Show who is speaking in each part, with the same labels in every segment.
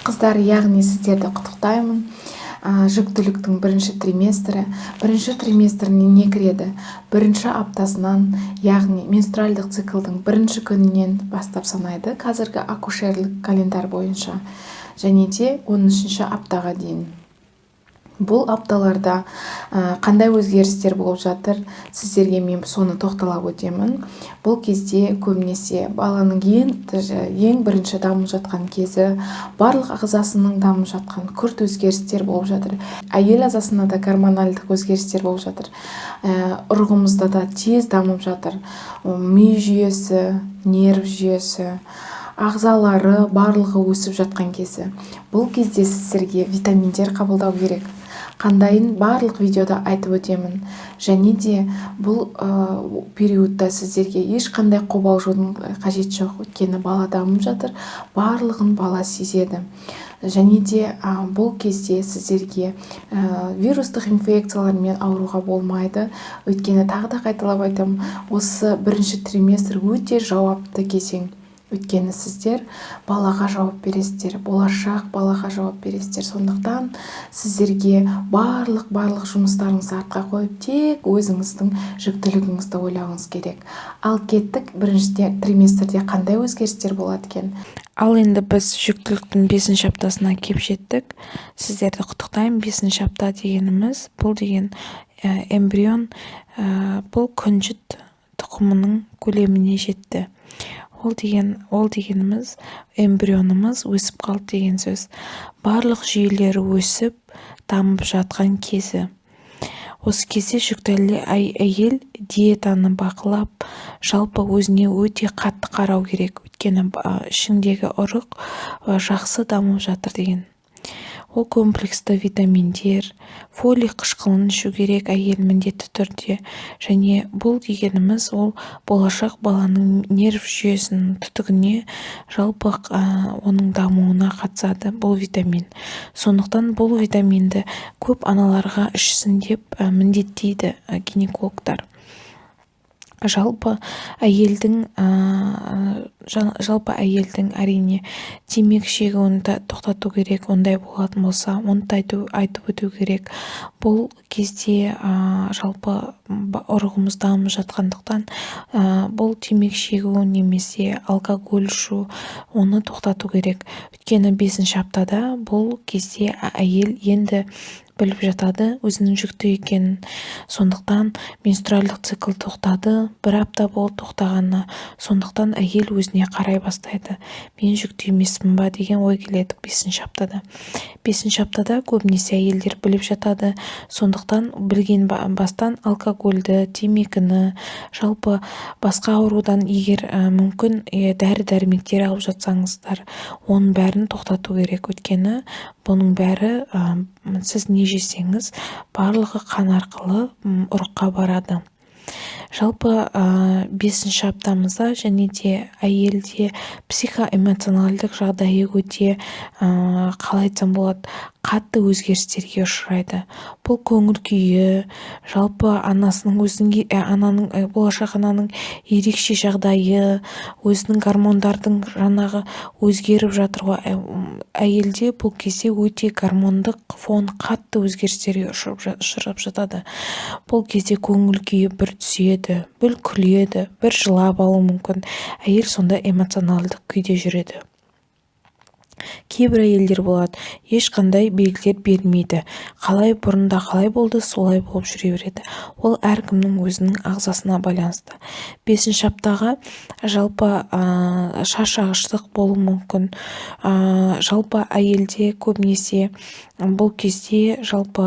Speaker 1: Қыздар, яғни сіздерді құттықтаймын. Жүктіліктің бірінші триместрі. Бірінші триместріне не кіреді? Бірінші аптасынан, яғни менструальдық циклдың бірінші күнінен бастап санайды қазіргі акушерлік календарь бойынша және де 13 аптаға дейін. Бұл апталарда қандай өзгерістер болып жатыр, сіздерге мен соны тоқталап өтемін. Бұл кезде көбінесе баланың ең бірінші дамып жатқан кезі, барлық ағзасының дамып жатқан күрт өзгерістер болып жатыр. Әйел ағзасында да гормональдық өзгерістер болып жатыр. Ұрығымызда да тез дамып жатыр. Ми жүйесі, нерв жүйесі, ағзалары барлығы өсіп жатқан кезі. Бұл кезде сіздерге витаминдер қабылдау керек. Қандайын барлық видеода айтып өтемін. Және де бұл периодта сіздерге ешқандай қобалжудың қажеті жоқ, өйткені бала дамып жатыр, барлығын бала сезеді. Және де бұл кезде сіздерге вирустық инфекциялармен ауруға болмайды, өйткені тағы да қайталап айтамын, осы бірінші триместр өте жауапты кезең. Өйткені сіздер балаға жауап бересіздер, болашақ балаға жауап бересіздер. Сондықтан сіздерге барлық жұмыстарыңызды артқа қойып, тек өзіңіздің жүктілігіңізді ойлауыңыз керек. Ал кеттік, бірінші триместрде қандай өзгерістер болады екен?
Speaker 2: Ал енді біз жүктіліктің бесінші аптасына кеп жеттік. Сіздерді құттықтаймын. Бесінші апта дегеніміз бұл деген эмбрион, бұл күнжіт тұқымының көлеміне жетті. Ол дегеніміз эмбрионымыз өсіп қалды деген сөз. Барлық жүйелері өсіп, дамып жатқан кезі. Осы кезде жүкті әйел диетаны бақылап, жалпы өзіне өте қатты қарау керек, өйткені ішіңдегі ұрық жақсы дамып жатыр деген. Ол комплексті витаминдер, фолий қышқылын ішу керек әйел міндетті түрде. Және бұл дегеніміз ол болашақ баланың нерв жүйесінің түтігіне, жалпы оның дамуына қатысады бұл витамин. Сондықтан бұл витаминді көп аналарға ішсін деп міндеттейді гинекологтар. Жалпы әйелдің әрине темекі шегуін тоқтату керек, ондай болатын болса, оны да айтып өту керек. Бұл кезде жалпы ұрығымыз дамып жатқандықтан, бұл темекі шегу немесе алкоголь ішу, оны тоқтату керек. Өйткені бесінші аптада бұл кезде әйел енді біліп жатады өзінің жүкті екенін. Сондықтан менструальдық цикл тоқтады, бір апта болды тоқтағанына. Сондықтан әйел өзіне қарай бастайды. Мен жүкті емеспін ба деген ой келеді бесінші аптада. Бесінші аптада көбінесе әйелдер біліп жатады. Сондықтан білген бастан алкогольді, темекіні, жалпы басқа аурудан егер мүмкін дәрі-дәрмектер алып жатсаңыздар, оның бәрін тоқтату керек. Өйткені бұның бәрі сіз не жесеңіз, барлығы қан арқылы ұрыққа барады. Жалпы бесінші аптамызда және де әйелде психоэмоционалдық жағдайы өте, қалай айтсам болады, қатты өзгерістерге ұшырайды. Бұл көңіл күйі, жалпы анасының өзінің, ананың, болашақ ананың ерекше жағдайы, өзінің гормондардың жаңағы өзгеріп жатыр ғой. Әйелде бұл кезде өте гормондық фон қатты өзгерістерге ұшырап жатады. Бұл кезде көңіл күйі бір түседі, бір күледі, бір жылап алуы мүмкін. Әйел сонда эмоционалдық күйде жүреді. Кейбір әйелдер болады, ешқандай белгілер бермейді, қалай бұрында қалай болды, солай болып жүре береді. Ол әркімнің өзінің ағзасына байланысты. Бесінші аптаға жалпы шаршағыштық болуы мүмкін. Жалпы әйелде көбінесе бұл кезде жалпы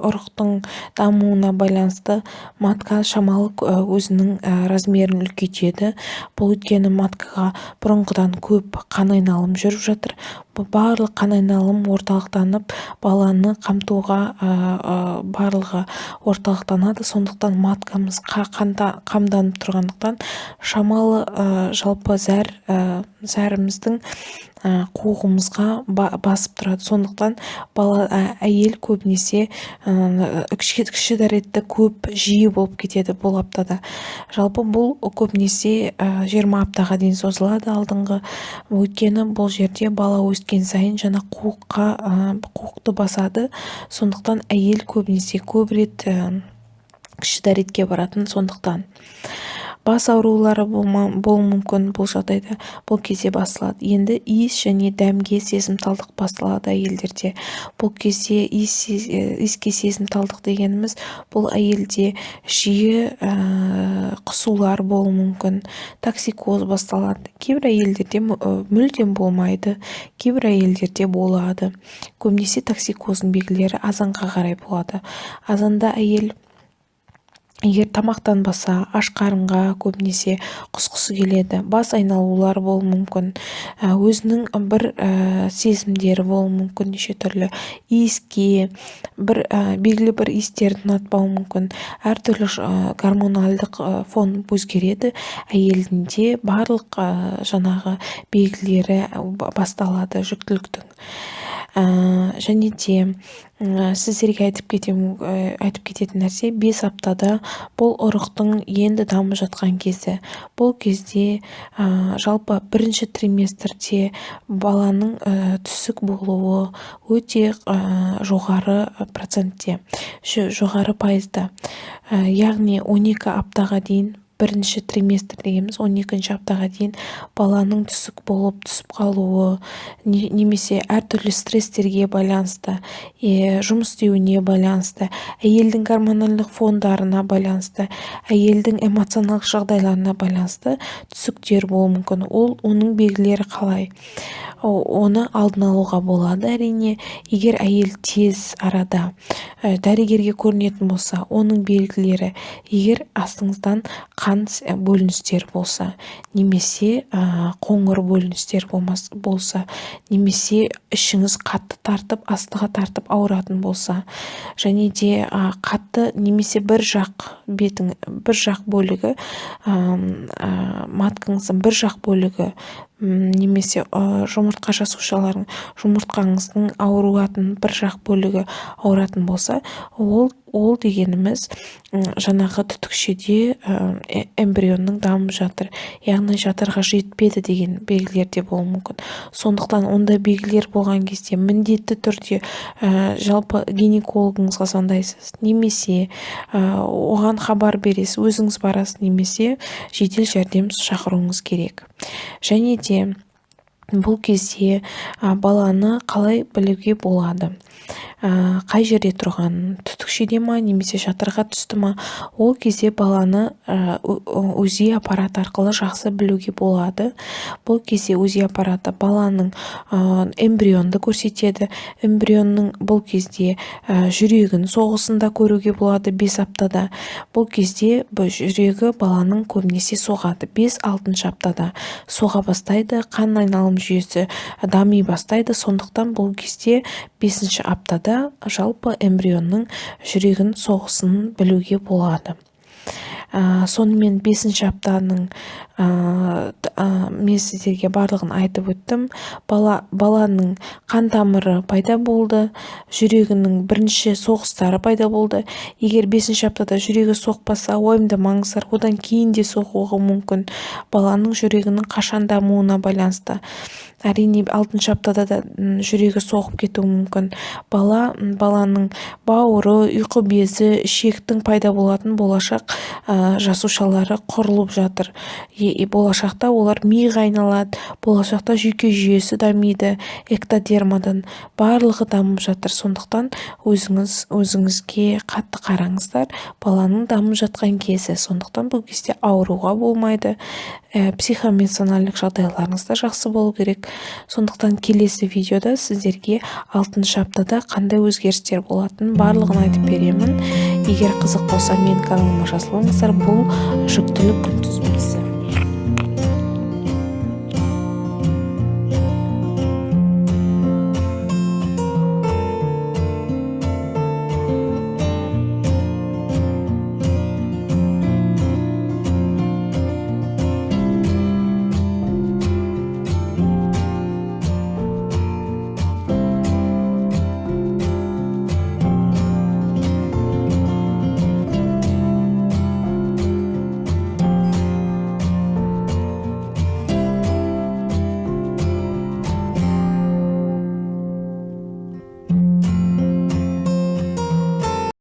Speaker 2: ұрықтың дамуына байланысты матка шамалы өзінің размерін үлкейтеді. Бұл өйткені маткаға бұрынғыдан көп қан айналым жүріп жатыр. Барлық қан айналым орталықтанып, баланы қамтуға барлығы орталықтанады. Сондықтан маткамыз қамданып тұрғандықтан шамалы жалпы зәріміздің Қуығымызға басып тұрады. Сондықтан бала, әйел көбінесе кіші дәретті көп, жиі болып кетеді бұл аптада. Жалпы бұл көбінесе 20 аптаға дейін созылады алдыңғы, өйткені бұл жерде бала өскен сайын жаңа қуықты басады. Сондықтан әйел көбінесе көп рет кіші дәретке баратын. Сондықтан бас аурулары болуы мүмкін бұл жағдайда, бұл кезде басылады. Енді иіс және дәмге сезімталдық басталады әйелдерде. Бұл кезде иіске сезімталдық дегеніміз, бұл әйелде жиі құсулар болуы мүмкін, токсикоз басталады. Кейбір әйелдерде мүлдем болмайды, кейбір әйелдерде болады. Көбінесе токсикоздың белгілері азанға қарай болады. Азанда әйел егер тамақтанбаса, аш қарынға көбінесе құсқысы келеді, бас айналулар болуы мүмкін, өзінің бір сезімдері болуы мүмкін, неше түрлі иіске, бір белгілі бір иістерді ұнатпауы мүмкін. Әртүрлі гормоналдық фон өзгереді әйелдің де, барлық жаңағы белгілері басталады жүктіліктің. Және де сіздерге айтып кететін нәрсе, 5 аптада бұл ұрықтың енді дамып жатқан кезі. Бұл кезде жалпы бірінші триместрде баланың түсік болуы өте жоғары процентте, жоғары пайызда, яғни 12 аптаға дейін, бірінші триместр дегеніміз 12 аптаға дейін баланың түсік болып түсіп қалуы немесе әртүрлі стресстерге байланысты, жұмыс істеуіне байланысты, әйелдің гормоналдық фондарына байланысты, әйелдің эмоционалдық жағдайларына байланысты түсіктер болуы мүмкін. Ол оның белгілері қалай? Оны алдын алуға болады, әрине, егер әйел тез арада дәрігерге көрінетін болса. Оның белгілері: егер астыңыздан қан бөліністер болса немесе қоңыр бөліністер болса, немесе ішіңіз қатты тартып, астыға тартып ауыратын болса, және де қатты немесе бір жақ бетің, бір жақ бөлігі, маткаңыздың бір жақ бөлігі немесе жұмыртқа жасушаларының, жұмыртқаңыздың ауыратын бір жақ бөлігі ауыратын болса, ол дегеніміз жаңағы түтікшеде эмбрионның дамып жатыр, яғни жатырға жетпеді деген белгілер де болуы мүмкін. Сондықтан ондай белгілер болған кезде міндетті түрде жалпы гинекологыңызға звондайсыз немесе оған хабар бересіз, өзіңіз барасыз немесе жедел жәрдем шақыруыңыз керек. Және де бұл кезде баланы қалай білуге болады, қай жерде тұрғанын, түтікшеде ма немесе жатырға түсті ма? Ол кезде баланы УЗИ аппараты арқылы жақсы білуге болады. Бұл кезде УЗИ аппараты баланың эмбрионды көрсетеді. Эмбрионның бұл кезде жүрегін соғысын да көруге болады 5 аптада. Бұл кезде жүрегі баланың көбінесе соғады, 5-6 аптада соға бастайды, қан айналым жүйесі дами бастайды. Сондықтан бұл кезде 5 аптада жалпы эмбрионның жүрегін соғысын білуге болады. Сонымен 5 аптаның мен сіздерге барлығын айтып өттім. Баланың қан тамыры пайда болды, жүрегінің бірінші соғыстары пайда болды. Егер 5 аптада жүрегі соқпаса, уайымдамаңыздар, одан кейін де соғуы мүмкін. Баланың жүрегінің қашан дамуына байланысты. Әрине, 6 аптада да жүрегі соғып кетуі мүмкін. Баланың бауыры, ұйқы безі, ішектің пайда болатын болашақ жасушалары құрылып жатыр. Болашақта олар миға айналады, болашақта жүйке жүйесі дамиды, эктодермадан барлығы дамып жатыр. Сондықтан өзіңізге қатты қараңыздар, баланың дамып жатқан кезі. Сондықтан бұл кезде ауыруға болмайды, психоэмоционалдық жағдайларыңыз да жақсы болу керек. Сондықтан келесі видеода сіздерге 6 аптада қандай өзгерістер болатынын барлығын айтып беремін. Егер қызық болса, менің каналыма жазылыңыздар. Бұл жүктілік күнтізбесі.